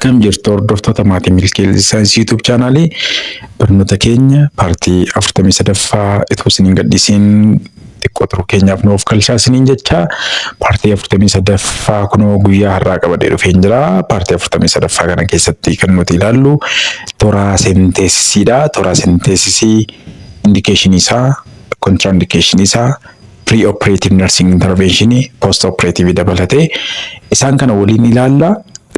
Akkam jirtu, hordoftoota maatii Milkeel Saayinsii YouTube channelii? Barnoota keenya partii 43ffaa itoo isiniin gadhiisiin xiqqoo turuu keenyaaf nuuf galchaa isiniin jecha, partii 43ffaa kunoo guyyaa har'aa qabadhee dhufeen jira. Partii 43ffaa kana keessatti kan nuti ilaallu thoracentesisiidha. Thoracentesisii indicationii isaa, contraindicationii isaa, pre-operative nursing intervention, post-operative dabalatee isaan kana waliin ilaalla.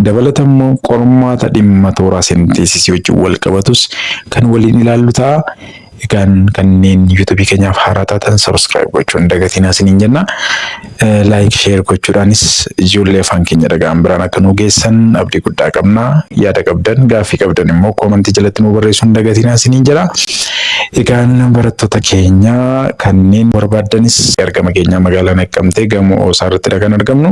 Dabalata immoo qormaata dhimma thoracentesisii wajjin wal qabatus kan waliin ilaallu ta'a. Egaan kanneen YouTubeii keenyaaf haaraa taatan subscribe gochuun hin dagatinaa isiniin jenna. Like, share gochuudhaanis ijoollee afaan keenya dhaga'an biraan akka nu geessan abdii guddaa qabna. Yaada qabdan, gaaffii qabdan immoo commentii jalatti nu barreessuu hin dagatinaa isiniin jedha. Egaan barattoota keenya kanneen barbaaddanis argama keenya magaalaa Naqqamtee, gamoo Oosaa irrattidha kan argamnu.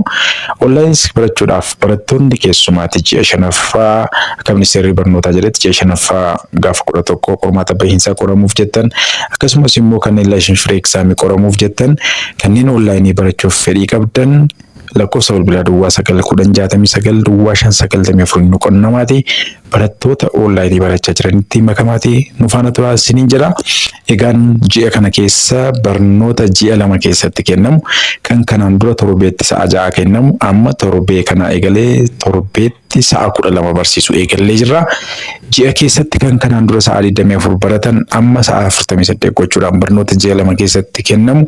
Onlineis barachuudhaaf barattoonni keessumaatti ji'a shanaffaa, akka ministeerri barnootaa jedhetti, ji'a shanaffaa gaafa 11 qormaata bahiinsaa qoramuuf jettan, akkasumas immoo kanneen licensure examii qoramuuf jettan, kanneen onlineii barachuuf fedhii qabdan, lakkoofsa bilbilaa 0910690594 nu qunnamaati. Barattoota onlineii barachaa jiranitti makamaati nu faana turaa isiniin jedha. Egaan ji'a kana keessa barnoota ji'a 2 keessatti kennamu, kan kanaan dura torbeetti sa'a 6 kennamu, amma torbee kana eegalee torbeetti sa'a 12 barsiisuu eegallee jirra. Ji'a keessatti kan kanaan dura sa'a 24 baratan amma sa'a 48 gochuudhaan barnoota ji'a 2 keessatti kennamu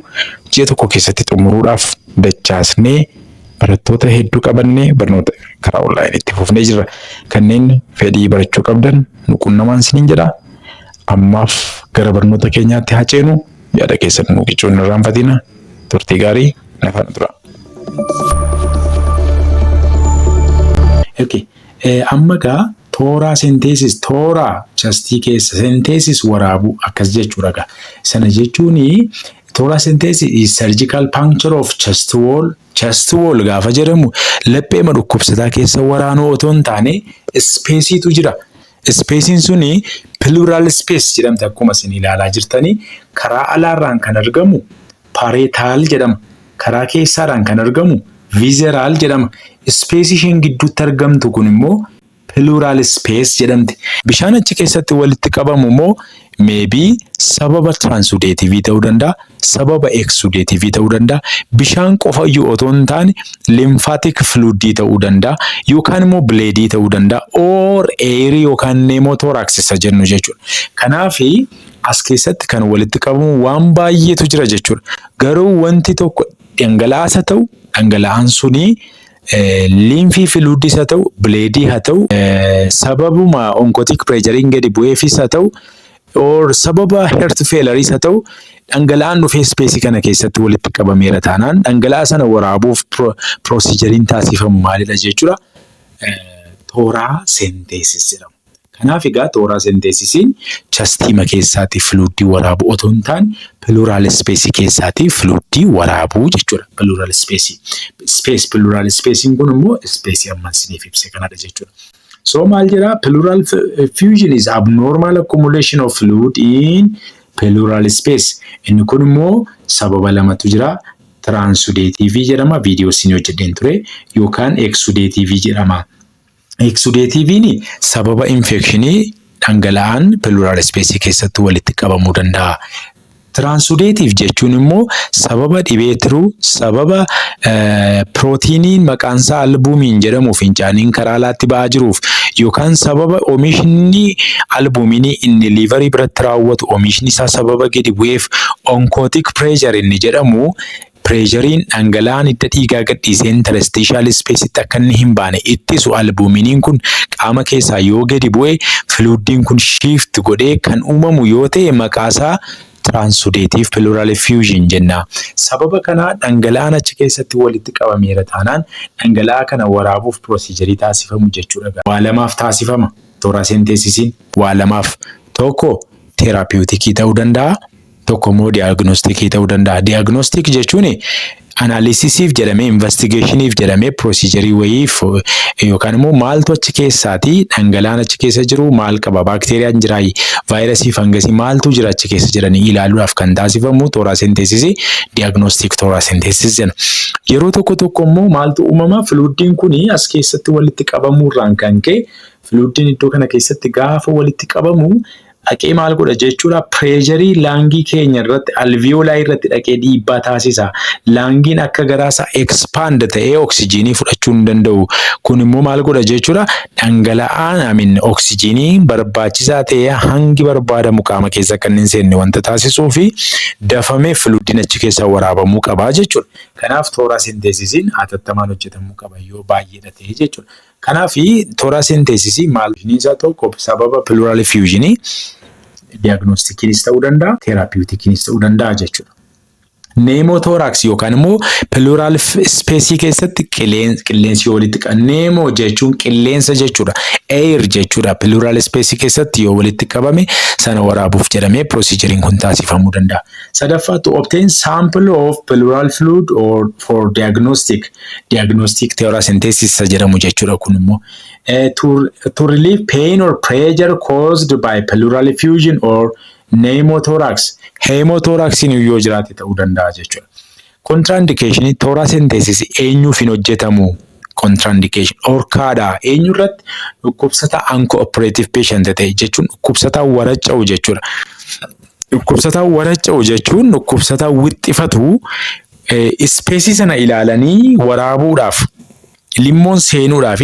ji'a 1 keessatti xumuruudhaaf dachaasnee barattoota hedduu qabannee barnoota karaa onlineiitti fufnee jirra. Kanneen fedhii barachuu qabdan nu qunnamaan isiniin jedha. Ammaaf gara barnoota keenyaatti haa ceenu. Yaada keessan nu qicuun hin irraanfatina. Turtii gaarii, na faana tura. Okay. Amma gaa thoracentesis, thora chestii keessa, centesis waraabuu akkas jechuudha gaa. Sana jechuuni thoracentesis is surgical puncture of chest wall. Chest wall gaafa jedhamu lapheema dhukkubsataa keessa waraanuu otoo hin taane spaceiitu jira. Spaceiin suni pleural space jedhamti. Akkuma isin ilaalaa jirtanii, karaa alaarraan kan argamu parietal jedhama. Karaa keessaadhaan kan argamu visceral jedhama. Spaceii isheen gidduutti argamtu kun immoo pleural space jedhamti. Bishaan achi keessatti walitti qabamu immoo maybe sababa transudativeii ta'uu danda'a, sababa exudativeii ta'uu danda'a, bishaan qofa iyyuu otoo hin taane lymphatic fluidii ta'uu danda'a, yookaan immoo bloodii ta'uu danda'a, or airii yookaan pneumothorax isa jennu jechuudha. Kanaafi as keessatti kan walitti qabamu waan baay'eetu jira jechuudha. Garuu wanti tokko dhangalaasa ta'u, dhangala'aan sunii lymph fluidis haa ta'u, bloodii haa ta'u, sababuma oncotic pressureiin gadi bu'eefis haa ta'u, or sababa heart failureis haa ta'u, dhangala'aan dhufee spaceii kana keessatti walitti qabameera taanaan dhangala'aa sana waraabuuf procedureiin taasifamu maalidha jechuudha? Thoracentesis jedhama. Kanaaf egaa thoracentesisiin chestiima keessaatii fluidii waraabuu otoo hin taane pleural spaceii keessaatii fluidii waraabuu jechuudha. Pleural spaceii. Space pleural spaceiin kun immoo spaceii amma isiniif ibse kanadha jechuudha. So maal jedhaa? Pleural effusion is abnormal accumulation of fluid in pleural space. Inni kun immoo sababa lamatu jira. Transudativeii jedhama. Viidiyoo isin hojjedheen ture. Yookaan exudativeii jedhama. Exudativeiin sababa infectionii dhangala'aan pleural spaceii keessatti walitti qabamuu danda'a. Transudative jechuun immoo sababa dhibee tiruu, sababa pirootiiniin maqaan isaa albumin jedhamu fincaaniin karaa alaatti ba'aa jiruuf, yookaan sababa oomishni albuminii inni liverii biratti raawwatu oomishni isaa sababa gadi bu'eef, oncotic pressure inni jedhamu, pressureiin dhangala'aan hidda dhiigaa gadhiisee interstitial spaceitti akka inni hin baane ittisu, albuminiin kun qaama keessaa yoo gadi bu'e, fluidiin kun shift godhee kan uumamu yoo ta'e, maqaasaa transudative pleural effusion jenna. Sababa kanaa dhangala'aan achi keessatti walitti qabameera taanaan dhangala'aa kana waraabuuf procedureii taasifamu jechuudha. Waa lamaaf taasifama. Thoracentesisiin waa lamaaf: tokko therapeuticii ta'uu danda'a. Tokko immoo diagnosticii ta'uu danda'a. Diagnostic jechuun Analysisiif jedhamee, investigationiif jedhamee, procedureii wayiif yookaan immoo maaltu achi keessaatii dhangala'aan achi keessa jiru maal qaba, baakteeriyaan jiraayi, vaayirasii, fangasii maaltu jira achi keessa jedhanii ilaaluudhaaf kan taasifamu thoracentesisii diagnostic thoracentesis jenna. Yeroo tokko tokko immoo maaltu uumama? Fluidiin kuni as keessatti walitti qabamuurraan kan ka'e, fluidiin iddoo kana keessatti gaafa walitti qabamu dhaqee maal godha jechuudha? Pressureii lungii keenya irratti, alveoli irratti dhaqee dhiibbaa taasisa. Lungiin akka garaasaa expand ta'ee oksijiinii fudhachuu hin danda'u. Kun immoo maal godha jechuudha? Dhangala'aan amin oksijiinii barbaachisaa ta'ee hangi barbaadamu qaama keessa kan hin seenne wanta taasisuu fi dafamee fluidiin achi keessaa waraabamuu qaba jechuudha. Kanaaf thoracentesisiin hatattamaan hojjetamuu qaba yoo baay'eedha ta'e jechuudha. Kanaaf thoracentesisii maal isaa tokko sababa pleural effusionii diagnosticiinis ta'uu danda'a, therapeuticiinis ta'uu danda'a jechuudha. Pneumothorax yookaan immoo pleural spaceii keessatti qilleensi yoo walitti qabu, pneumo jechuun qilleensa jechuudha. Air jechuudha. Pleural spaceii keessatti yoo walitti qabame sana waraabuuf jedhamee procedureiin kun taasifamuu danda'a. Sadaffaa, to obtain sample of pleural fluid or for diagnostic thoracentesis isa jedhamu jechuudha kun immoo. To relieve pain or pressure caused by pleural effusion or pneumothorax. Hemothoraxiin yoo jiraate ta'uu danda'a jechuudha. Contraindication: thoracentesis eenyuuf hin hojjetamu? Contraindication dhorkaadha. Eenyu irratti? Dhukkubsataa uncooperative patient ta'e jechuun dhukkubsataa waraca'u jechuudha. Dhukkubsataa waraca'u jechuun dhukkubsataa wixxifatu, spaceii sana ilaalanii waraabuudhaaf limmoon seenuudhaaf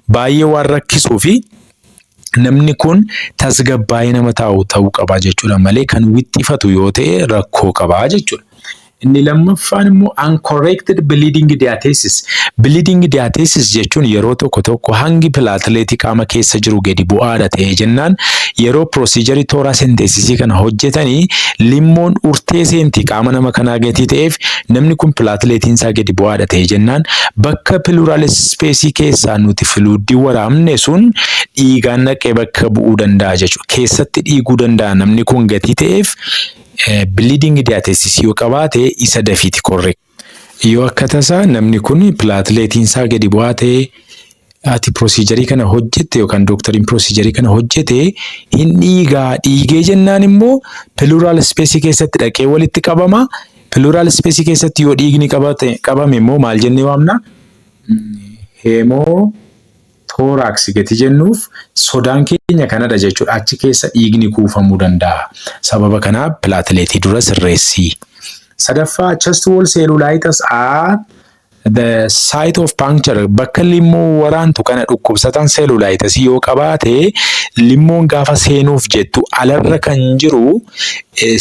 baay'ee waan rakkisuu fi namni kun tasgabbaa'ee nama taa'u ta'uu qaba jechuudha malee kan wixxifatu yoo ta'e rakkoo qabaa jechuudha. Inni lammaffaan immoo uncorrected bleeding diathesis. Bleeding diathesis jechuun yeroo tokko tokko hangi plateletii qaama keessa jiru gadi bu'aadha ta'ee jennaan, yeroo procedureii thoracentesisii kana hojjetanii limmoon urtee seenti qaama nama kanaa gatii ta'eef, namni kun plateletiin isaa gadi bu'aadha ta'ee jennaan, bakka pleural spaceii keessaa nuti fluidii waraabne sun dhiigaan naqee bakka bu'uu danda'a jechuudha. Keessatti dhiiguu danda'a namni kun gatii ta'eef, bleeding diathesis yoo qabaate isa dafiiti correct. Yoo akka tasaa namni kun plateletiin isaa gadi bu'aa ta'e, ati procedureii kana hojjette yookaan dooktariin procedureii kana hojjete, hin dhiigaa, dhiigee jennaan immoo pleural spaceii keessatti dhaqee walitti qabama. Pleural spaceii keessatti yoo dhiigni qabame immoo maal jennee waamna? Hemothorax gati jennuuf sodaan keenya kanadha jechuudha. Achi keessa dhiigni kuufamuu danda'a. Sababa kanaaf plateletii dura sirreessi. Sadaffaa, chest wall cellulitis at the site of puncture. Bakka limmoo waraantu kana dhukkubsataan cellulitis yoo qabaate, limmoon gaafa seenuuf jettu alarra kan jiru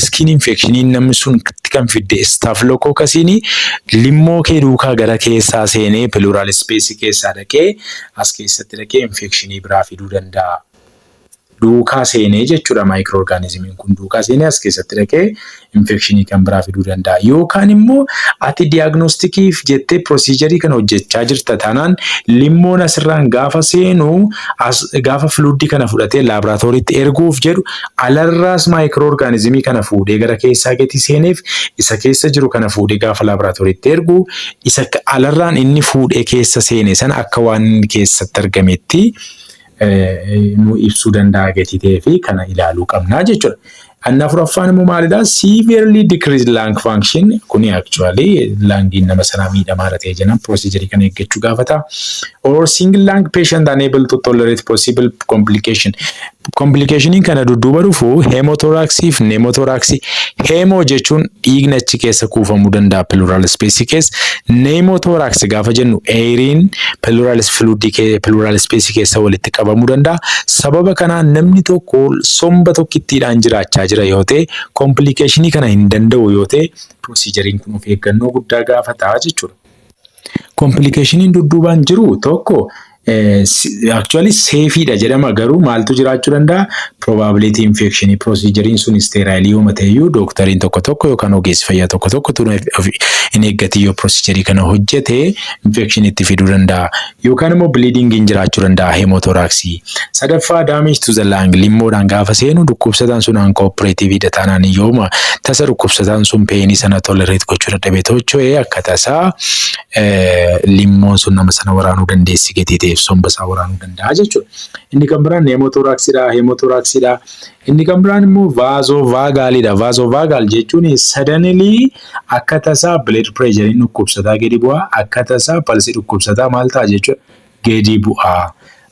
skin infectioniin namni sun kan fidde staphylococcusiin limmoo kee duukaa gara keessaa seenee pleural space keessaa dhaqee as keessatti dhaqee infectionii biraa fiduu danda'a. Duukaa seenee jechuudha, microorganismiin kun duukaa seenee as keessatti dhaqee infectionii kan biraa fiduu danda'a. Yookaan immoo ati diagnosticiif jettee procedureii kana hojjechaa jirta taanaan, limmoon asirraan gaafa seenu, gaafa fluidii kana fudhatee laaboraatooriitti erguuf jedhu, alarraas microorganismii kana fuudhee gara keessaa gati seeneef, isa keessa jiru kana fuudhee gaafa laaboraatooriitti ergu, isa alarraan inni fuudhee keessa seene sana akka waan inni keessatti argametti nu ibsuu danda'a gatii ta'ee fi kana ilaaluu qabnaa jechuudha. Inni afuraffaan immoo maalidhaa? Severely decreased lung function. Kuni actually lungiin nama sanaa miidhamaadha ta'e jenna procedureii kana eeggachuu gaafata. Or single lung patient unable to tolerate possible complication. Complicationiin kana dudduuba dhufu hemothoraxii fi pneumothoraxii. Hemo jechuun dhiigni achi keessa kuufamuu danda'a pleural space keessa. Pneumothorax gaafa jennu airiin pleural fluid pleural space keessa walitti qabamuu danda'a. Sababa kanaan namni tokko somba tokkittiidhaan jiraachaa jira yoo ta'e, complicationii kana hin danda'u yoo ta'e, procedureiin kun of eeggannoo guddaa gaafata jechuudha. Complicationiin dudduubaan jiru tokko actually safeiidha jedhama, garuu maaltu jiraachuu danda'a? Probability infection. Procedureiin sun sterileii yooma ta'eyyuu, dooktariin tokko tokko yookaan ogeessi fayyaa tokko tokko hin eeggatin yoo procedure kana hojjete infection itti fiduu danda'a. Yookaan immoo bleeding jiraachuu danda'a, hemothoraxii. Sadaffaa, damage to the lung. Limmoodhaan gaafa seenu dhukkubsataan sun uncooperative taanaan, yooma tasa dhukkubsataan sun painii sana tolerate gochuu dadhabee tocho'ee, akka tasaa limmoon sun nama sana waraanuu dandeessi gatii ta'eef somba isaa waraanuu danda'a jechuudha. Inni kan biraan pneumothoraxidha, hemothoraxidha. Inni kan biraan immoo vasovagalidha. Vasovagal jechuun suddenly akka tasaa blood pressure dhukkubsataa gadi bu'a. Akka tasaa pulsii dhukkubsataa maal ta'a jechuudha? Gadi bu'a.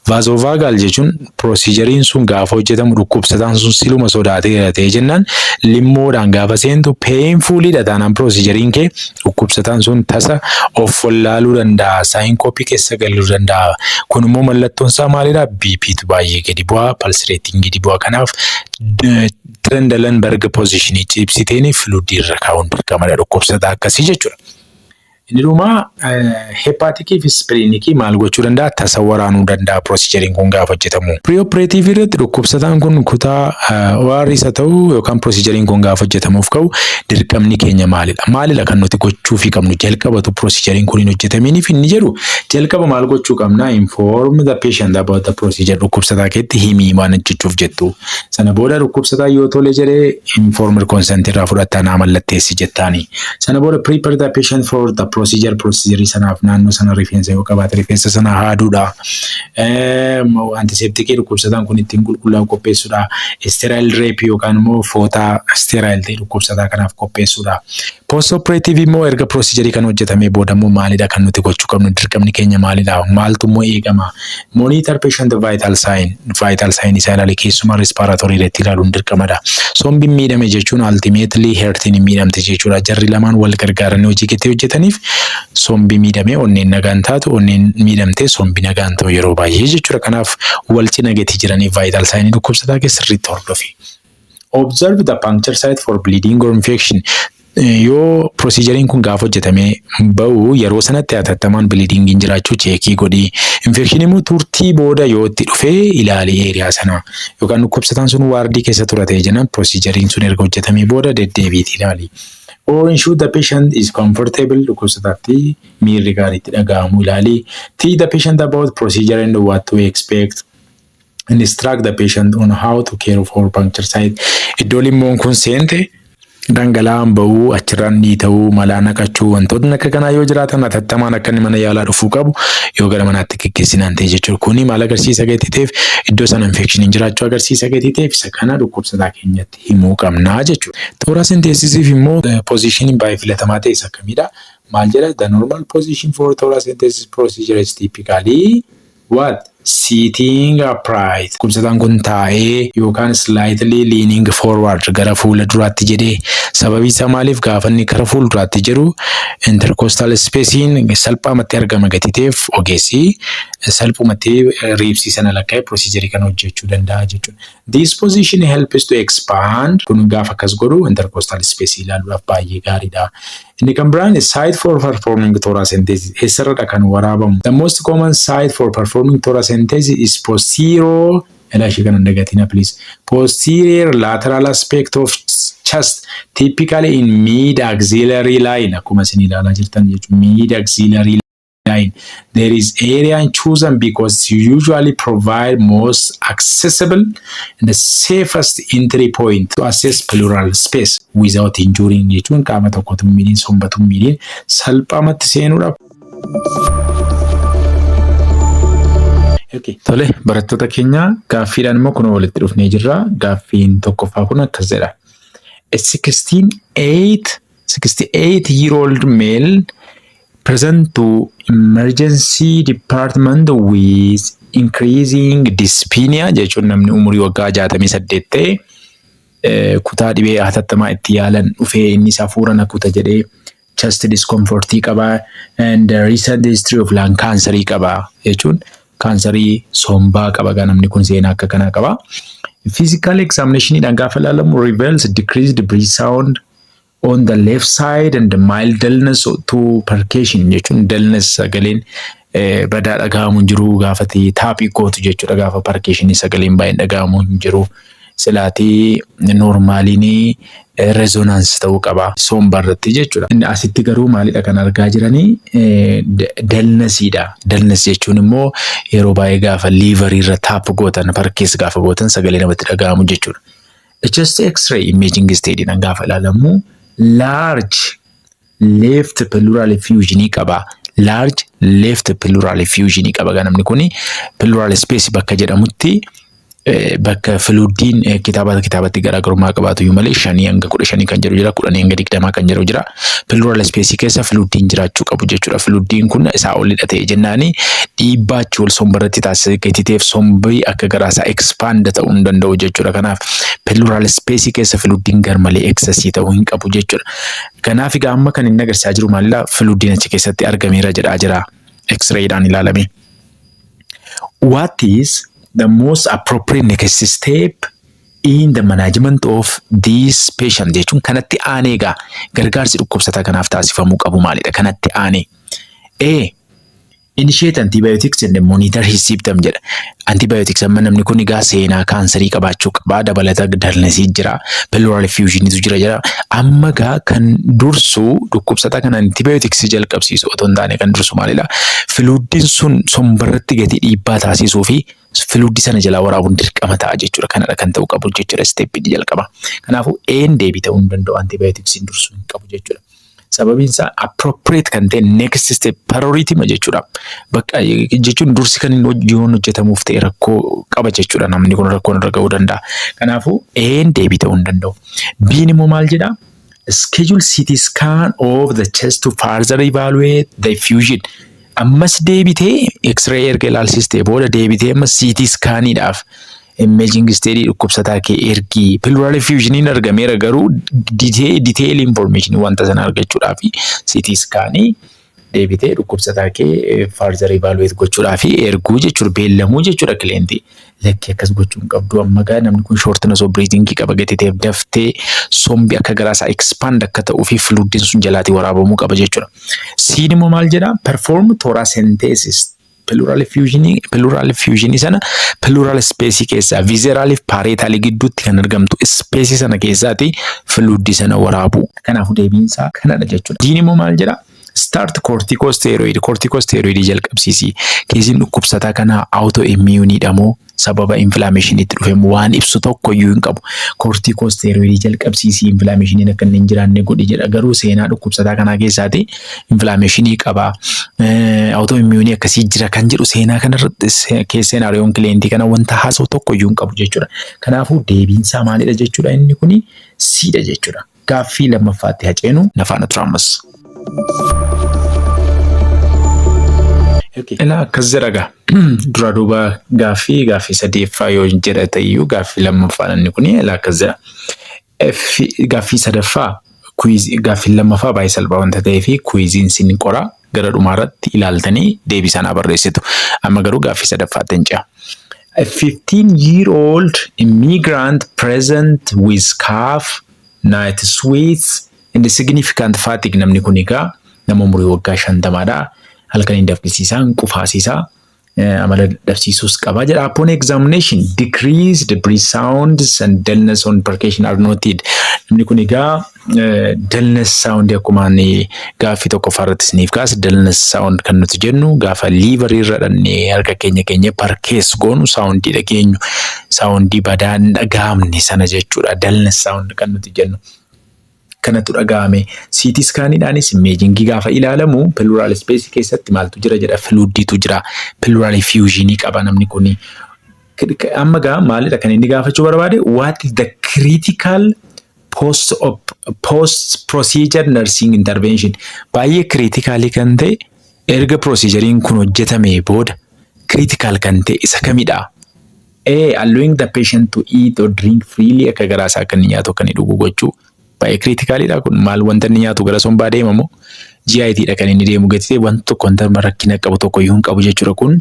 Vasovagal jechuun procedureiin sun gaafa hojjetamu dhukkubsataan sun siluma sodaatee ta'ee jennaan, limmoodhaan gaafa seentu painfulidha taanaan procedureiin kee, dhukkubsataan sun tasa of wallaaluu danda'a. Syncope keessa galuu danda'a. Kun immoo mallattoon isaa maalidha? BPtu baay'ee gadi bu'a. Pulse rateiin gadi bu'a. Kanaaf Trendelenburg positionii ciibsiteen fluidii irra kaa'uun dirqamadha dhukkubsataa akkasii jechuudha. Inni dhumaa hepaticii fi splenicii maal gochuu danda'a? Tasa waraanuu danda'a procedureiin kun gaafa hojjetamu. Preoperative irratti dhukkubsataan kun kutaa OR isa ta'u yookaan procedureiin kun gaafa hojjetamuuf ka'u dirqamni keenya maalidha? Maalidha kan nuti gochuufii qabnu jalqabatu procedureiin kun hin hojjetaminiif inni jedhu? Jalqaba maal gochuu qabna? Inform the patient about the procedure. Dhukkubsataa keetti himii waan hojjechuuf jettu. Sana booda dhukkubsataa yoo tole jedhee informed consent irraa fudhattaa naa mallatteessi jettaani. Sana booda prepare the patient for the procedure. Procedure sanaaf naannoo sana rifeensa yoo qabaate rifeensa sana haaduudha. Antisepticii dhukkubsataan kun ittiin qulqullaa'u qopheessuudha. Sterile drape yookaan immoo footaa sterile ta'e dhukkubsataa kanaaf qopheessuudha. Post operative immoo erga procedure kan hojjetamee booda immoo maalidha kan nuti gochuu qabnu? Dirqamni keenya maalidha? Maaltu immoo eegama? Monitor patient vital sign. Vital sign isaa ilaali, keessumaa respiratory irratti ilaaluun dirqamadha. Sombiin miidhame jechuun ultimately heartiin hin miidhamte jechuudha. Jarri lamaan wal gargaaranii hojii keetti hojjetaniif sombi miidhamee onneen nagaan taatu, onneen miidhamtee sombi nagaan ta'u yeroo baay'ee jechuudha. Kanaaf wal cina gatii jiranii vital sign dhukkubsataa keessa sirriitti hordofi. Observe the puncture site for bleeding or infection. Yoo procedureiin kun gaafa hojjetamee ba'u yeroo sanatti hatattamaan bleedingiin jiraachuu checkii godhi. Infectionii immoo turtii booda yoo itti dhufee ilaali area sana. Yookaan dhukkubsataan sun wardii keessa tura ta'e jennaan procedureiin sun erga hojjetamee booda deddeebiitii ilaali. Or ensure the patient is comfortable. Dhukkubsataatti miirri gaariitti dhaga'amu ilaali. Tell the patient about procedure and what to expect. Instruct the patient on how to care for puncture site. Iddoo limmoon kun seente dhangala'aan ba'uu, achirraan dhiita'uu, malaa naqachuu, wantootni akka kanaa yoo jiraatan hatattamaan akka inni mana yaalaa dhufuu qabu yoo gara manaatti geggeessinaan ta'e jechuudha. Kuni maal agarsiisa gatii ta'eef? Iddoo sana infectioniin jiraachuu agarsiisa gatii ta'eef isa kana dhukkubsataa keenyatti himuu qabnaa jechuudha. Thoracentesisiif immoo positioniin baay'ee filatamaa ta'e isa akkamidha? Maal jedha? The normal position for thoracentesis procedure is typically what? Sitting upright. Dhukkubsataan kun taa'ee yookaan slightly leaning forward, gara fuula duraatti jedhee. Sababii isaa maaliif? Gaafa inni gara fuula duraatti jedhu intercostal spacing salphaamatti argama gatii ta'eef ogeessi salphumatti ribsii sana lakkaa'ee procedure kana hojjechuu danda'a jechuudha. This position helps to expand. Kun gaafa akkas godhu intercostal space ilaaluudhaaf baay'ee gaariidha. Inni kan biraan site for performing thoracentesis, eessarradha kan waraabamu? The most common site for performing thoracentesis is posterior, ilaa ishee kana hin dagatina please. Posterior lateral aspect of chest, typically in mid axillary line, akkuma isin ilaalaa jirtan jechuudha. Mid axillary line. There is area chosen because you usually provide most accessible and the safest entry point to access pleural space without injuring, jechuun qaama tokkotu miidhiin, sombatu miidhiin salphaamatti seenuudha. Okay. Tole, barattoota keenya, gaaffiidhaan immoo kun walitti dhufnee jirra. Gaaffiin tokkoffaa kun akkas jedha. A 68 year old male present to emergency department with increasing dyspnea, jechuun namni umurii waggaa 68 ta'e kutaa dhibee hatattamaa itti yaalan dhufee innis hafuura na kuta jedhee, chest discomfortii qabaa and recent history of lung cancer qabaa, jechuun kaansarii sombaa qaba namni kun, seenaa akka kanaa qaba. Physical examination gaafa ilaalamu reveals decreased breath sound on the left side and mild dullness to percussion, jechuun dullness, sagaleen badaa dhaga'amu hin jiru gaafa tapii gootu jechuudha, gaafa percussionii sagaleen baay'een dhaga'amu hin jiru. Silaatii normaliin resonance ta'uu qaba somba irratti jechuudha. Inni asitti garuu maalidha kan argaa jiranii? Dullnessiidha. Dullness jechuun immoo yeroo baay'ee gaafa liverii irra tap gootan, percuss gaafa gootan sagalee namatti dhaga'amu jechuudha. Chest X-ray imaging study gaafa ilaalamu large left pleural effusion qaba. Large left pleural effusion qaba. Namni kuni pleural space bakka jedhamutti, bakka fluidiin kitaaba kitaabatti garaagarummaa qabaatu iyyuu malee, 5 hanga 15 kan jedhu jira, 10 hanga 20 kan jedhu jira. Pleural space keessa fluidiin jiraachuu qabu jechuudha. Fluidiin kun isaa olidha ta'e jennaani dhiibbaa achi ol sombarratti taasisee gatii sombii akka garaasaa expand ta'uu hin danda'u jechuudha. Kanaaf pleural space keessa fluidiin garmalee excessii ta'uu hin qabu jechuudha. Kanaaf egaa amma kan inni agarsiisaa jiru maalidha? Fluidiin achi keessatti argameera jedhaa jira. X-rayidhaan ilaalame. What is the most appropriate next step in the management of this patient jechuun kanatti aanee egaa gargaarsi dhukkubsataa kanaaf taasifamuu qabu maalidha? Kanatti aanee. A. Initiate antibiotics and monitor his symptom jedha. Antibiotics, amma namni kun egaa seenaa kaansarii qabaachuu qaba. Dabalata dullnessii jira. Pleural effusionitu jira jedha. Amma egaa kan dursu dhukkubsataa kana antibiotics jalqabsiisu otoo hin taane kan dursu maalidha? Fluidiin sun sombarratti gatii dhiibbaa taasisuu fi fluidii sana jalaa waraabuun dirqama ta'a jechuudha. Kanadha kan ta'uu qabu jechuudha steppiin jalqaba. Kanaafuu A'n deebii ta'uu hin danda'u, antibioticsiin dursuu hin qabu jechuudha. Sababiin isaa appropriate kan ta'e next step priority ma jechuudha. Bakka jechuun dursi kan inni yoon hojjetamuuf ta'e rakkoo qaba jechuudha. Namni kun rakkoon irra ga'uu danda'a. Kanaafuu A'n deebii ta'uu hin danda'u. B'n immoo maal jedhaa? Schedule CT scan of the chest to further evaluate the effusion. Ammas deebitee X-ray erga ilaalsistee booda deebitee ammas CT scaniidhaaf imaging study dhukkubsataa kee ergii. Pleural effusioniin argameera, garuu detail information wanta sana argachuudhaaf CT scanii deebitee dhukkubsataa kee further evaluate gochuudhaaf erguu jechuudha, beellamuu jechuudha clientii. Lakki, akkas gochuu hin qabdu. Amma gaa namni kun shortness of breathing qaba gatii ta'eef daftee sombi akka garaasaa expand akka ta'uu fi fluidiin sun jalaatii waraabamuu qaba jechuudha. C'n immoo maal jedhaa? Perform thoracentesis, pleural effusionii sana pleural space keessaa visceral fi parietal gidduutti kan argamtu space sana keessaati fluidii sana waraabuu. Kanaafuu deebiin isaa kanadha jechuudha. D'n immoo maal jedhaa? Start corticosteroid, corticosteroid jalqabsiisi. Caseiin dhukkubsataa kanaa autoimmuneiidha moo sababa inflammationiitti dhufe waan ibsu tokko iyyuu hin qabu. Corticosteroid jalqabsiisii, inflammationiin akka inni hin jiraanne godhi jedha. Garuu seenaa dhukkubsataa kanaa keessaati inflammationii qaba. Autoimmuneii akkasii jira kan jedhu seenaa kanarratti scenarioon clientii kana wanta haasa'u tokko iyyuu hin qabu jechuudha. Kanaafuu deebiinsaa maalidha jechuudha? Inni kuni C'dha jechuudha. Gaaffii lammaffaatti haa ceenu, na faana tura ammas. Ilaa, akkas jedha gaa. Dura duuba gaaffii sadeeffaa yoo jedha ta'eyyuu gaaffii lammaffaan inni kuni ilaa akkas jedha. Gaaffii sadaffaa, gaaffii lammaffaa baay'ee salphaa wanta ta'eef quiziin sin qora, gara dhumaarratti ilaaltanii deebii sanaa barreessitu. Amma garuu gaaffii sadaffaatti hin ce'a. A 15 year old immigrant present with cough, night sweats and significant fatigue. Namni kun egaa nama umurii waggaa 50dha. Halkan hin dafqisiisaa, hin qufaasisaa, amala dadhabsiisuus qaba jedha. Upon examination, decreased breath sounds and dullness on percussion are noted. Namni kun egaa dullness sound, akkuma ani gaaffii tokkoffaa irratti isiniif kaase, dullness sound kan nuti jennu gaafa liverii irra dhannee harka keenya keenya percuss goonu soundii dhageenyu, soundii badaa hin dhaga'amne sana jechuudha. Dullness sound kan nuti jennu. Kanatu dhaga'ame. CT scaniidhaanis imagingii gaafa ilaalamu pleural space keessatti maaltu jira jedha? Fluidiitu jira. Pleural effusionii qaba namni kuni. Amma gaa maalidha kan inni gaafachuu barbaade? What is the critical post procedure nursing intervention? Baay'ee criticalii kan ta'e, erga procedurein kun hojjetame booda critical kan ta'e isa kamidha? A. Allowing the patient to eat or drink freely, akka garaasaa akka inni nyaatu, akka inni dhugu gochuu. Baay'ee criticalidha kun. Maal, wanta inni nyaatu gara sombaa deema moo GIT dha kan inni deemu? Gati ta'e wanta tokko, wanta rakkina qabu tokko iyyuu hin qabu jechuudha kun.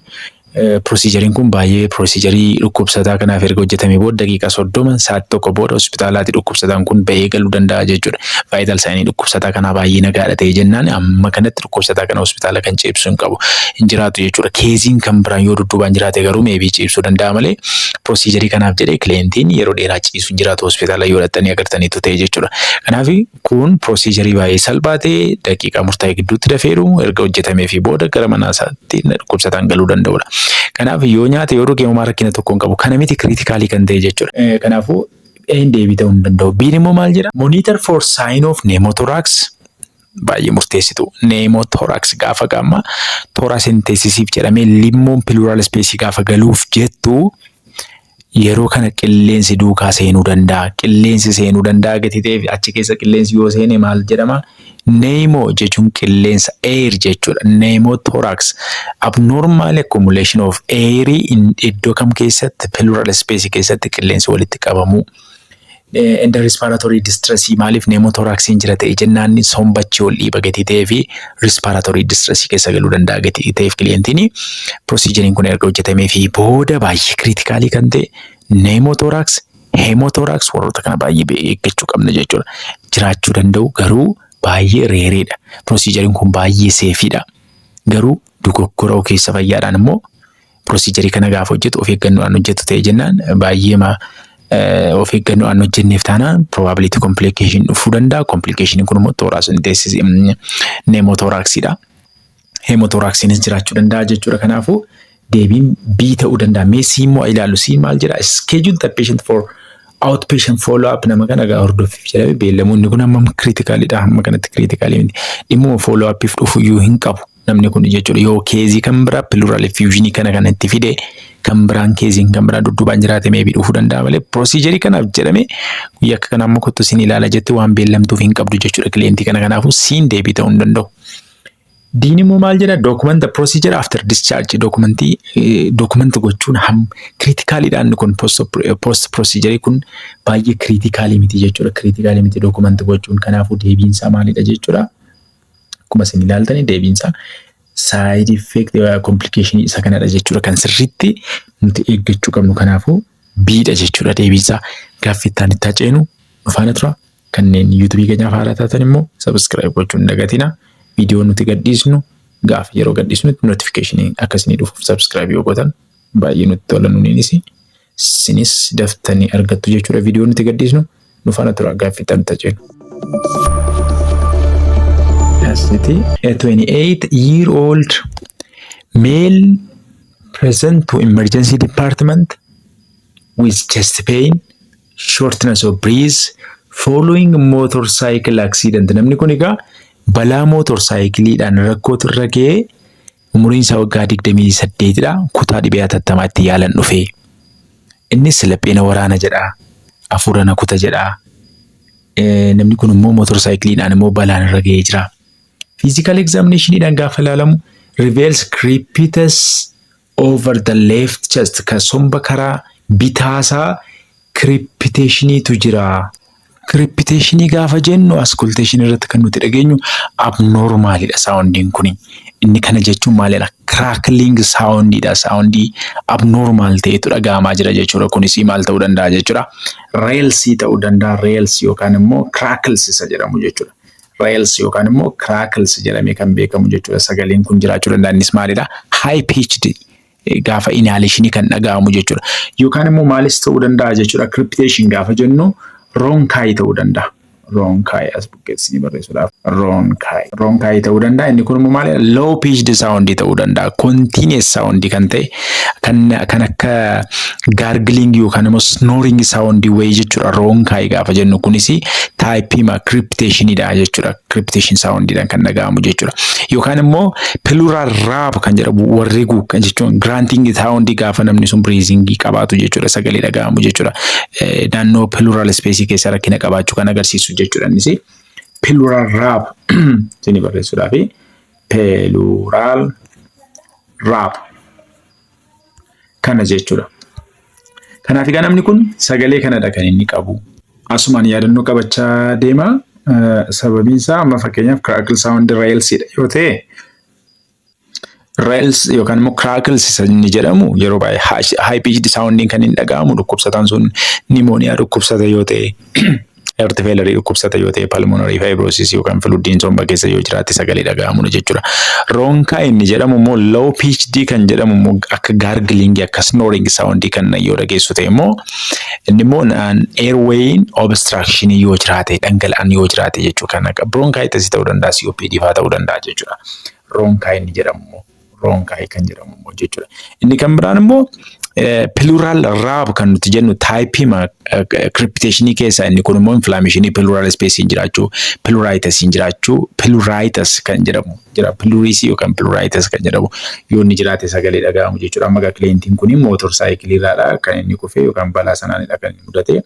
Procedureiin kun baay'ee procedureii dhukkubsataa kanaaf erga hojjetamee booda daqiiqaa 30, sa'aatii 1 booda hospitaalaatti dhukkubsataan kun bahee galuu danda'a jechuudha. Vital signii dhukkubsataa kanaa baay'ee nagaadha ta'e jennaan amma kanatti dhukkubsataa kana hospitaala kan ceebsu hin qabu, hin jiraatu jechuudha. Caseiin kan biraan yoo dudduubaan jiraate garuu maybe ciibsuu danda'a malee procedureii kanaaf jedhee clientiin yeroo dheeraa ciisu hin jiraatu hospitaala yoo dhattanii agartaniitu ta'e jechuudha. Kanaaf kun procedureii baay'ee salphaa ta'e, daqiiqaa murtaa'e gidduutti dafeeru erga hojjetamee fi booda gara mana isaatti dhukkubsataan galuu danda'udha. Kanaaf yoo nyaate, yoo dhuge homaa rakkina tokko hin qabu. Kana miti criticalii kan ta'e jechuudha. Kanaafuu A'n deebii ta'uu hin danda'u. B'n immoo maal jedha? Monitor for sign of pneumothorax, baay'ee murteessitu. Pneumothorax gaafa qaama thoracentesisiif jedhamee limmoon pleural space gaafa galuuf jettu, yeroo kana qilleensi duukaa seenuu danda'a. Qilleensi seenuu danda'a gati ta'eef, achi keessa qilleensi yoo seene maal jedhama? Pneumo jechuun qilleensa, air jechuudha. Pneumothorax, abnormal accumulation of air iddoo kam keessatti? Pleural space keessatti qilleensi walitti qabamuu. And respiratory distress, maaliif pneumothoraxiin jira ta'e jennaan sombachi ol dhiiba gatii ta'ee fi respiratory distress keessa galuu danda'a gatii ta'eef, clientiin procedureiin kun erga hojjetamee fi booda baay'ee criticalii kan ta'e pneumothorax, hemothorax, warroota kana baay'ee eeggachuu qabna jechuudha. Jiraachuu danda'u garuu baay'ee rareiidha. Procedureiin kun baay'ee safeiidha. Garuu dogoggora ogeessa fayyaadhaan immoo procedureii kana gaafa hojjetu of eeggannoodhaan hojjetu ta'e jennaan, baay'ee of eeggannoodhaan hojjenneef taanaan probability complication dhufuu danda'a. Complication kun immoo thoracentesis, pneumothoraxidha. Hemothoraxiinis jiraachuu danda'a jechuudha. Kanaafuu deebiin B ta'uu danda'a. Mee C immoo ilaallu. C maal jedha? Schedule the patient for outpatient follow up, nama kana egaa hordoffiif jedhame beellamoonni kun hammam criticalidha? Hamma kanatti criticalii miti. Dhimmuma follow upiif dhufu iyyuu hin qabu namni kun jechuudha. Yoo caseii kan biraa pleural effusionii kana kanatti fide, kan biraan caseiin kan biraa dudduubaan jiraate maybe dhufuu danda'a malee procedureii kanaaf jedhame guyyaa akka kanaa immoo kottu siin ilaala jettee waan beellamtuuf hin qabdu jechuudha clientii kana. Kanaafuu C'n deebii ta'uu hin danda'u. D'n immoo maal jedha? Document the procedure after discharge. Documentii document gochuun ham criticaliidha inni kun? Post procedure kun baay'ee criticalii miti jechuudha. Criticalii miti document gochuun. Kanaafuu deebiin isaa maalidha jechuudha? Akkuma isin ilaaltani deebiin isaa side effect complication isa kanadha jechuudha kan sirriitti nuti eeggachuu qabnu. Kanaafuu B'dha jechuudha deebiin isaa. Gaaffii itti aanutti ceenu nu faana tura. Kanneen YouTubeii keenyaaf haaraa taatan immoo subscribe gochuun hin dagatina. Viidiyoo nuti gadhiisnu gaafa yeroo gadhiisnutti notificationii akka isinii dhufuuf subscribe yoo gootan baay'ee nutti tola, nuniinis isinis daftanii argattu jechuudha viidiyoo nuti gadhiisnu. Nu faana tura, gaaffii itti aanutti ceenu. Asitti a 28-year-old male present to emergency department with chest pain, shortness of breath following motorcycle accident. Namni kun egaa balaa motorcycleiidhaan rakkootu irra ga'ee, umuriin isaa waggaa 28dha. Kutaa dhibee hatattamaa itti yaalan dhufe. Innis lapheena waraana jedha. Hafuura na kuta jedha. Namni kun immoo motorcycleiidhaan immoo balaan irra ga'ee jira. Physical examinationidhaan gaafa ilaalamu reveals crepitus over the left chest, kan somba karaa bitaasaa crepitationiitu jira. Crepitationii gaafa jennu auscultationii irratti kan nuti dhageenyu abnormalidha soundiin kuni. Inni kana jechuun maalidha? Crackling soundiidha. Soundii abnormal ta'etu dhaga'amaa jira jechuudha. Kunis maal ta'uu danda'a jechuudha? Ralesii ta'uu danda'a. Rales yookaan immoo crackles isa jedhamu jechuudha. Rales yookaan immoo crackles jedhamee kan beekamu jechuudha. Sagaleen kun jiraachuu danda'a. Innis maalidha? High pitched gaafa inhalationii kan dhaga'amu jechuudha. Yookaan immoo maalis ta'uu danda'a jechuudha? Crepitation gaafa jennu rhonchi ta'uu danda'a. Rhonchi as buqqeessanii barreessuudhaaf. Rhonchi. Rhonchi ta'uu danda'a. Inni kun immoo maalidha? Low pitched sound ta'uu danda'a. Continuous sound kan ta'e, kan akka gargling yookaan immoo snoring sound wayii jechuudha. Rhonchi gaafa jennu kunis typeii crepitationidha jechuudha. Crepitation soundiidhaan kan dhaga'amu jechuudha. Yookaan immoo pleural rub kan jedhamu, warreeguu kan jechuun grunting sound gaafa namni sun breathing qabaatu jechuudha. Sagalee dhaga'amu jechuudha. Naannoo pleural space keessa rakkina qabaachuu kan agarsiisu jechuudha. Innis pleural rub isinii barreessuudhaafi, pleural rub kana jechuudha. Kanaaf egaa namni kun sagalee kanadha kan inni qabu. Asumaan yaadannoo qabachaa deema. Sababiin isaa amma fakkeenyaaf crackle sound ralesidha yoo ta'e, Rales yookaan immoo crackles isa inni jedhamu yeroo baay'ee high pitched soundiin kan hin dhaga'amu dhukkubsataan sun pneumonia dhukkubsata yoo ta'e, heart failure dhukkubsata yoo ta'e, pulmonary fibrosis yookaan fluidiin somba keessa yoo jiraate sagalee dhaga'amudha jechuudha. Rhonchi inni jedhamu immoo low pitched kan jedhamu immoo akka gargling, akka snoring sound kan yoo dhageessu ta'e immoo inni immoo airway obstruction yoo jiraate, dhangala'aan yoo jiraate jechuudha. Kan akka bronchitis ta'uu danda'a, COPD fa'aa ta'uu danda'a jechuudha. Rhonchi inni jedhamu immoo rhonchi kan jedhamu immoo jechuudha. Inni kan biraan immoo pleural rub kan nuti jennu typeii crepitationii keessaa inni kun immoo inflammationii pleural spaceiin jiraachuu, pleuritisiin jiraachuu, pleuritis kan jedhamu jira. Pleurisy yookaan pleuritis kan jedhamu yoo inni jiraate sagalee dhaga'amu jechuudha. Amma egaa clientiin kun motorcycleii irraadha kan inni kufee yookaan balaa sanaanidha kan inni mudate.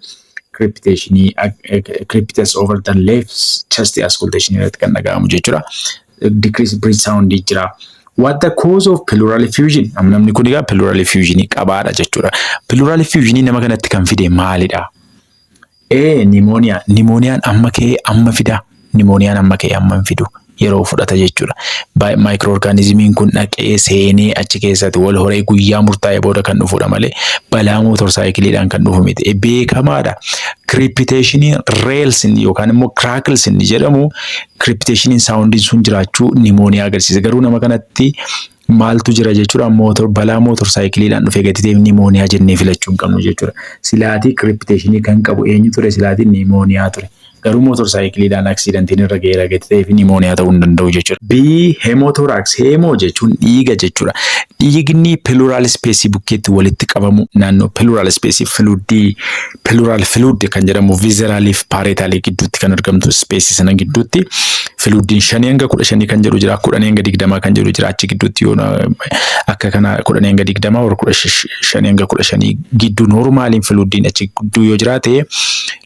Crepitationii, crepitus over the left chest auscultation irratti kan dhaga'amu jechuudha. Decrease breath sound jira. What the cause of pleural effusion? Namni kun egaa pleural effusion qabaadha jechuudha. Pleural effusion nama kanatti kan fide maalidha? A. Pneumonia. Pneumoniaan amma ka'ee amma fida. Pneumoniaan amma ka'ee amma hin fidu. Yeroo fudhata jechuudha. Microorganismiin kun dhaqee seenee achi keessatti wal horee guyyaa murtaa'e booda kan dhufudha malee balaa motorcycleiidhaan kan dhufu miti. Beekamaadha. Crepitationii rales yookaan immoo crackles inni jedhamu crepitationiin soundiin sun jiraachuu pneumonia agarsiisa. Garuu nama kanatti maaltu jira jechuudha? Balaa motorcycleiidhaan dhufee gadi ta'eef pneumonia jennee filachuu hin qabnu jechuudha. Silaatii crepitationii kan qabu eenyu ture? Silaatii pneumonia ture. Garuu motorcycleiidhaan accidentiin irra ga'eera gadi ta'eef pneumonia ta'uu hin danda'u jechuudha. B. Hemothorax. Hemo jechuun dhiiga jechuudha. Dhiigni pleural spaceii bukkeetti walitti qabamu naannoo pleural spaceii fluidii, pleural fluid kan jedhamu visceralii fi parietalii gidduutti kan argamtu spaceii sana gidduutti fluidiin 5 hanga 15 kan jedhu jira, 10 hanga 20 kan jedhu jira. Achi gidduutti yoo akka kana 10 hanga 20 warra 15 hanga 15 gidduu normaliin fluidiin achi gidduu yoo jiraate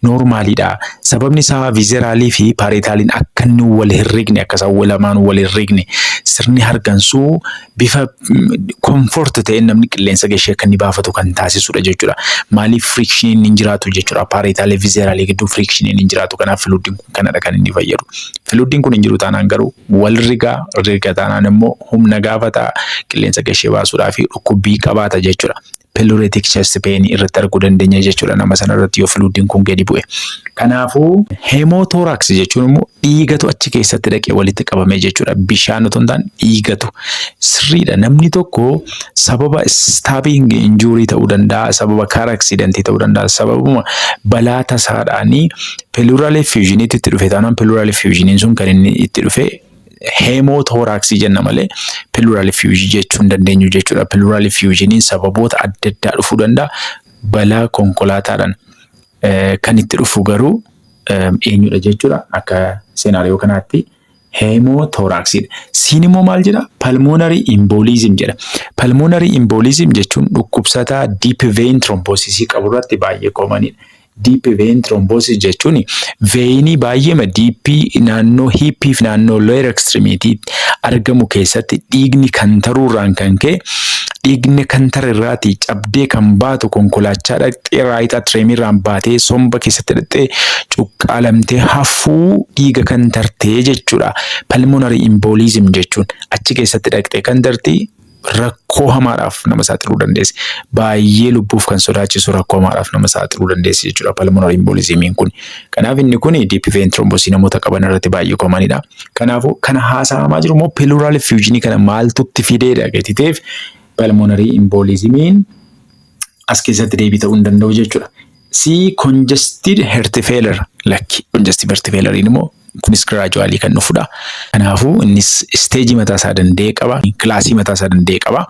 normaliidha. Sababni isaa visceralii fi parietaliin akka inni wal hirrigne, akka isaan lamaan wal hirrigne, sirni hargansuu bifa comfort ta'een namni qilleensa gashee akka inni baafatu kan taasisudha jechuudha. Maaliif? Frictioniin hin jiraatu jechuudha. Parietalii visceralii gidduu frictioniin hin jiraatu. Kanaaf fluidiin kun kanadha kan inni fayyadu. Fluidiin kun hin jiru taanaan garuu wal rigaa riga taanaan immoo humna gaafataa qilleensa gashee baasuudhaa fi dhukkubbii qabaata jechuudha. Pleuritic chest pain irratti arguu dandeenya jechuudha nama sana irratti yoo fluidiin kun gadi bu'e. Kanaafuu hemothorax jechuun immoo dhiigatu achi keessatti dhaqee walitti qabame jechuudha. Bishaan otoo hin taane dhiigatu. Sirriidha, namni tokko sababa stabbing injury ta'uu danda'a, sababa car accident ta'uu danda'a, sababuma balaa tasaadhaanii pleural effusioniitti itti dhufe taanaan pleural effusioniin sun kan inni itti dhufe hemothoraxii jenna malee pleural effusion jechuu hin dandeenyu jechuudha. Pleural effusioniin sababoota adda addaa dhufuu danda'a. Balaa konkolaataadhaan kan itti dhufu garuu eenyudha jechuudha? Akka scenario kanaatti hemothoraxiidha. C'n immoo maal jedha? Pulmonary embolism jedha. Pulmonary embolism jechuun dhukkubsataa deep vein thrombosis qabu irratti baay'ee commonidha. Deep vein thrombosis jechuun veinii baay'eema deepii naannoo hipii fi naannoo lower extremity argamu keessatti dhiigni kan taruurraan kan ka'e, dhiigni kan tararraatii cabdee kan baatu konkolaataa dhaqxee right atriumirraan baatee somba keessatti dhaqxee cuqqaalamtee hafuu dhiiga kan tartee jechuudha. Pulmonary embolism jechuun achi keessatti dhaqxee kan tartii rakkoo hamaadhaaf nama saaxiluu dandeessi. Baay'ee lubbuuf kan sodaachisu rakkoo hamaadhaaf nama saaxiluu dandeessi jechuudha pulmonary embolismiin kun. Kanaaf inni kun deep vein thrombosis namoota qaban irratti baay'ee commonidha. Kanaafuu kana haasa'amaa jiru immoo pleural effusionii kana maaltu itti fideedha gati ta'eef pulmonary embolismiin as keessatti deebii ta'uu hin danda'u jechuudha. C. Congested heart failure, lakki, congestive heart failure immoo kunis gradually kan dhufudha. Kanaafuu innis stageii mataa isaa danda'e qaba. Classii mataa isaa danda'e qaba.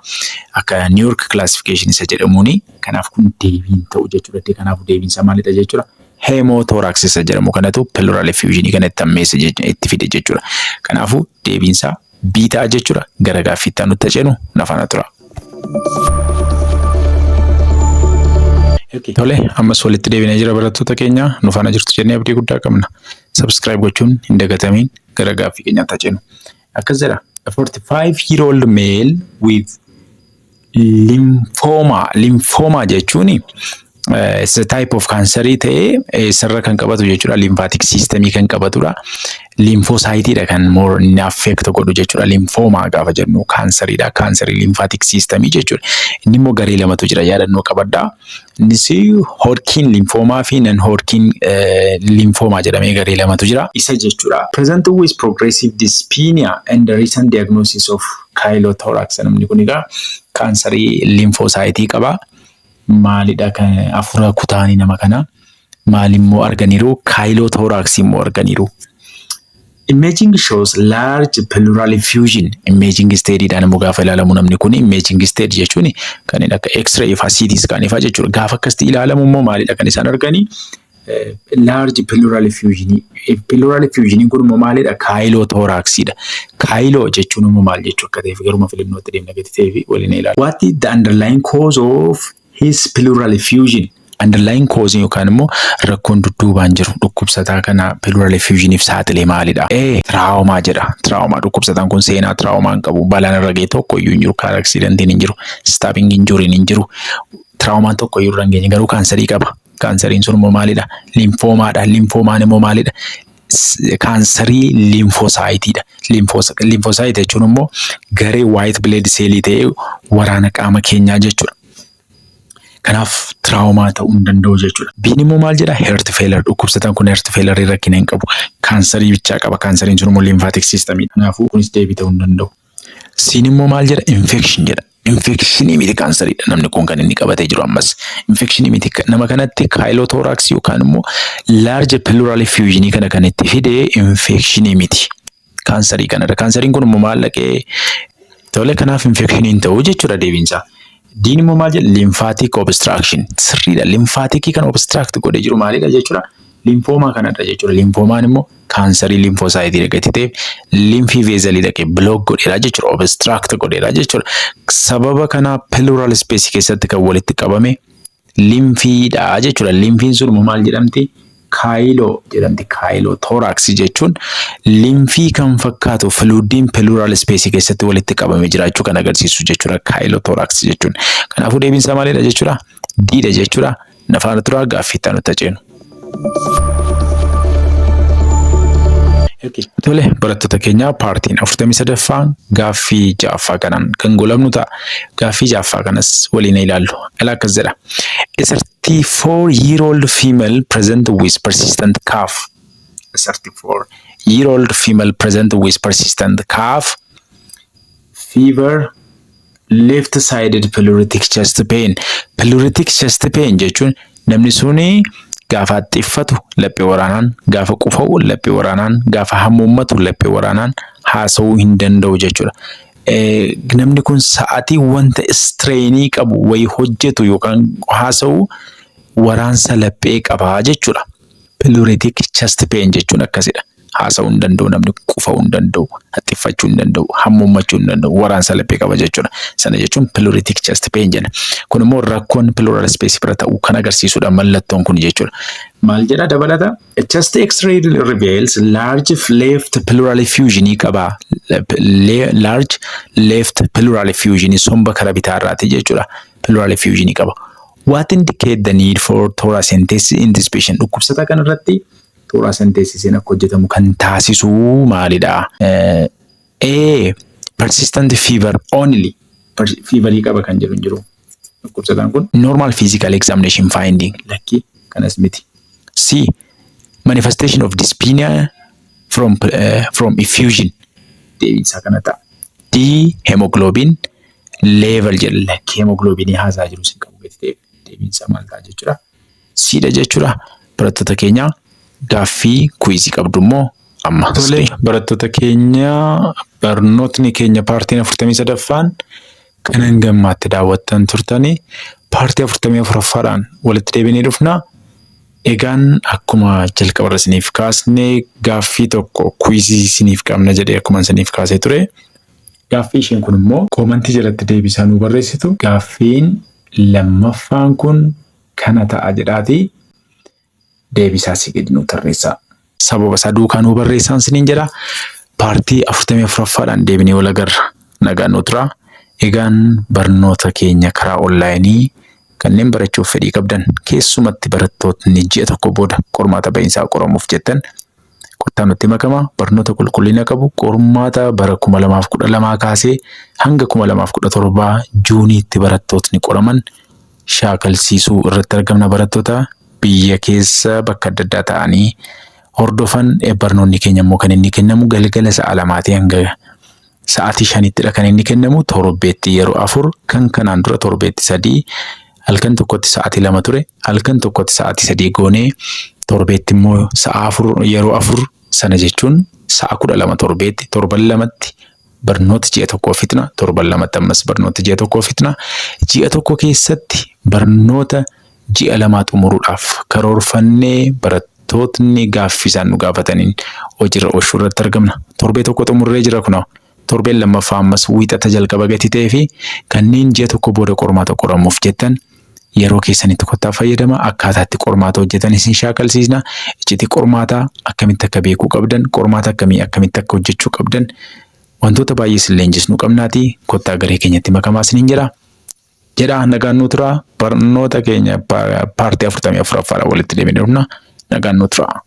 Akka New York classification isa jedhamuuni. Kanaaf kun deebiin ta'u jechuudha. Kanaafuu deebiin isaa maalidha jechuudha? Hemothorax isa jedhamu kanatu pleural effusion kana itti ammeesse, itti fide jechuudha. Kanaafuu deebiin isaa B ta'a jechuudha. Gara gaaffiitti nutti ceenu na faana tura. Tole, ammas walitti deebinee jira. Barattoota keenya, nu faana jirtu jennee abdii guddaa qabna. Subscribe gochuun hin dagatamiin. Gara gaaffii keenyaatti ceenu. Akkas jedha. A 45 year old male with lymphoma. Lymphoma jechuun it's a type of cancer ta'ee sirra kan qabatu jechuudha. Lymphatic system kan qabatudha. Lymphocyteidha kan more inni affect godhu jechuudha. Lymphoma gaafa jennu kaansariidha. Kaansarii lymphatic systemii jechuudha. Inni immoo garee lamatu jira, yaadannoo qabaddaa. Innis Hodgkin lymphoma fi non Hodgkin lymphoma jedhamee garee lamatu jira. Isa jechuudha. Present with progressive dyspnea and the recent diagnosis of chylothorax. Namni kun egaa kaansarii lymphocyte qaba. Maalidha kan afura kutaanii nama kana? Maal immoo arganiiru? Chylothorax immoo arganiiru. Imaging shows large pleural effusion. Imaging studyidhaan immoo gaafa ilaalamu namni kun, imaging study jechuun kanneen akka X-ray faa, CT scan faa jechuudha. Gaafa akkasitti ilaalamu immoo maalidha kan isaan arganii? Large pleural effusion. Pleural effusion kun immoo maalidha? Chylothoraxidha. Chylo jechuun immoo maal jechuu akka ta'eef garuma filannootti deemna gadi ta'eef waliin ilaala. What is the underlying cause of his pleural effusion? Underlying cause yookaan immoo rakkoon dudduubaan jiru dhukkubsataa kana pleural effusioniif saaxilee maalidha? A. Trauma jedha. Trauma, dhukkubsataan kun seenaa trauma hin qabu. Balaan irra ga'e tokko iyyuu hin jiru. Car accidentiin hin jiru. Stabbing injuryin hin jiru. Traumaan tokko iyyuu irra hin geenye, garuu kaansarii qaba. Kaansariin sun immoo maalidha? Lymphomaadha. Lymphomaan immoo maalidha? Kaansarii lymphocyteidha. Lymphocyte jechuun immoo garee white blood cellii ta'ee waraana qaama keenyaa jechuudha. Kanaaf trauma ta'uu hin danda'u jechuudha. B'n immoo maal jedha? Heart failure. Dhukkubsataan kun heart failure rakkina hin qabu. Kaansarii bichaa qaba. Kaansariin sun immoo lymphatic systemii. Kanaafuu kunis deebii ta'uu hin danda'u. C'n immoo maal jedha? Infection jedha. Infectionii miti, kaansariidha namni kun kan inni qabatee jiru ammas. Infectionii miti, nama kanatti chylothoraxii yookaan immoo large pleural effusionii kana kan itti fide infectionii miti. Kaansarii kanadha. Kaansariin kun immoo maal dhaqee tole, kanaaf infectionii hin ta'u jechuudha deebiinsaa. D'n immoo maal jedha? Lymphatic obstruction. Sirriidha. Lymphaticii kan obstruct godhee jiru maalidha jechuudha? Lymphoma kanadha jechuudha. Lymphomaan immoo kaansarii lymphocyteii dhaqee ta'eef lymph vesselii dhaqee block godheera jechuudha. Obstruct godheera jechuudha. Sababa kanaa pleural space keessatti kan walitti qabame lymphiidha jechuudha. Lymphiin sun immoo maal jedhamti? Chylo jedhamti. Chylothorax jechuun lymphii kan fakkaatu fluidiin pleural space keessatti walitti qabame jiraachuu kan agarsiisu jechuudha. Chylothorax jechuun. Kanaafuu deebiin isaa maalidha jechuudha? D'dha jechuudha. Nafaana turaa, gaaffii itti aanutti ceenu. Tole, barattoota keenya, partiin 43ffaan gaaffii ja'affaa kanaan kan golabnu ta'a. Gaaffii ja'affaa kanas waliin ilaallu. Ilaa, akkas jedha. A 34-year-old female present with persistent cough. A 34-year-old female present with persistent cough, fever, left-sided pleuritic chest pain. Pleuritic chest pain jechuun namni suni gaafa haxxiffatu laphee waraanaan, gaafa qufa'u laphee waraanaan, gaafa hammuummatu laphee waraanaan, haasa'uu hin danda'u jechuudha. Namni kun sa'aatii wanta strainii qabu wayii hojjetu yookaan haasa'u waraansa laphee qabaa jechuudha. Pleuritic chest pain jechuun akkasidha. Haasa'uu hin danda'u namni, qufa'uu hin danda'u, haxxiffachuu hin danda'u, hammuummachuu hin danda'u, waraansa laphee qaba jechuudha. Sana jechuun pleuritic chest pain jenna. Kun immoo rakkoon pleural space bira ta'uu kan agarsiisudha mallattoon kun jechuudha. Maal jedha dabalata? Chest X-ray reveals large left pleural effusion qaba. Large left pleural effusion somba karaa bitaarraati jechuudha. Pleural effusion qaba. What indicate the need for thoracentesis in this patient? Dhukkubsataa kanarratti thoracentesisiin akka hojjetamu kan taasisu maalidha? A. Persistent fever only. Feverii qaba kan jedhu hin jiru. Dhukkubsataan kun normal physical examination finding, lakkii, kanas miti. C. Manifestation of dyspnea from effusion. Deebiinsaa kana ta'a. D. Hemoglobin level jedha, lakkii, hemoglobinii haasaa jiru sin qabu gadi ta'eef deebiinsaa maal ta'a jechuudha? C'dha jechuudha. Barattoota keenya, gaaffii quizii qabdu immoo amma. Tole, barattoota keenya, barnootni keenya partiin 43ffaan kan hangammaatti daawwattan turtanii, partii 44ffaadhaan walitti deebinee dhufna. Egaan akkuma jalqabarra isiniif kaasne gaaffii tokko quizii isiniif qabna jedhee akkuma isiniif kaasee ture. Gaaffii isheen kun immoo commentii jalatti deebisaa nuu barreessitu. Gaaffiin lammaffaan kun kana ta'a jedhaatii deebisaa si gadi nuu tarreessaa. Sababa isaa duukaa nuu barreessaan isiniin jedha. Partii 44ffaadhaan deebinee wal agarra. Nagaan nuu turaa. Egaan barnoota keenya karaa onlineii kanneen barachuuf fedhii qabdan, keessumatti barattootni ji'a tokko booda qormaata ba'iinsaa qoramuuf jettan, Kottaa nutti makamaa, barnoota qulqullina qabu qormaata bara 2012 kaasee hanga 2017 Juuniitti barattootni qoraman shaakalsiisuu irratti argamna. Barattoota biyya keessa bakka adda addaa ta'anii hordofan, barnoonni keenya immoo kan inni kennamu galgala sa'a 2 hanga sa'aatii 5ttidha kan inni kennamu, torbeetti yeroo 4. Kan kanaan dura torbeetti 3, halkan tokkotti sa'aatii 2 ture, halkan tokkotti sa'aatii 3 goonee torbeetti immoo sa'a 4 yeroo 4. Sana jechuun sa'a 12 torbeetti. Torban 2tti barnoota ji'a tokkoo fixna, torban 2tti ammas barnoota ji'a tokkoo fixna. Ji'a tokko keessatti barnoota ji'a 2 xumuruudhaaf karoorfannee barattootni gaaffii isaan nu gaafataniin hojiirra oolchuu irratti argamna. Torbee tokko xumurree jira kunoo. Torbeen lammaffaa ammas Wiixata jalqaba gatii ta'ee fi kanneen ji'a tokko booda qormaata qoramuuf jettan yeroo keessanitti kottaa fayyadama. Akkaataa itti qormaata hojjetan isin shaakalsiisna. Iccitii qormaataa akkamitti akka beekuu qabdan, qormaata akkamii akkamitti akka hojjechuu qabdan, wantoota baay'ee isin leenjisnuu qabnaatii kottaa garee keenyatti makamaa isiniin jedha. Jedhaa nagaan nuu turaa. Barnoota keenya paartii 44ffaadhaan walitti deebinee dhufna. Nagaan nuu turaa.